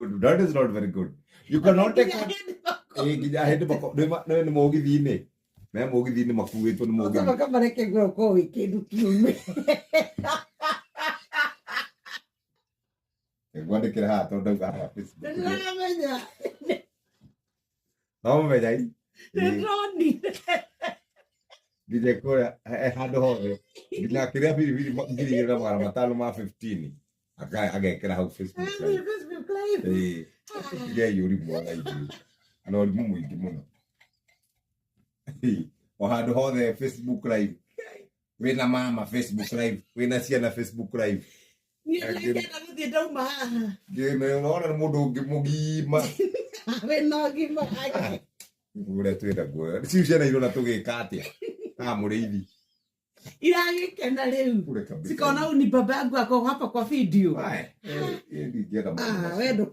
Good. That is not very good. You cannot take Nginya hĩndĩ mako- Eh, nginya hĩndĩ nĩ mũgithi-inĩ. Me mũgithi-inĩ makuĩtwo nĩ mũgithi. Ũcoka mareke ngũrũ wĩ kĩndũ kĩume. Ngwandĩkĩra haha tondũ ndauga haha Facebook. Nĩndĩramenya. No mũmenya i. Nĩndĩronire. Nginya kũrĩa handũ hothe. Nginya kĩrĩa biribiri 2500 ma 15 agekĩra hau Facebook live. Facebook live. Ĩĩ. Tigei ũrimũ ona ithuĩ. Na ũrimũ mũingĩ mũno. Ĩĩ. O handũ hothe Facebook live. Wĩna mama Facebook live, wĩna ciana Facebook live. Niĩ ndĩrenda gũthiĩ ndauma haha. Ũrona nĩ mũndũ ũngĩ mũgima. Wĩna ũgima wake. Ũrĩa twĩnaguo. Ciu ciana irona tũgĩka atĩa? Haha mũrĩithi. Iragĩkena rĩu. Kule kabisa. Sikaona huyu ni baba yangu ako hapa kwa video. Aya, eh, ndingĩenda maũndũ Ah, macio. we ndũko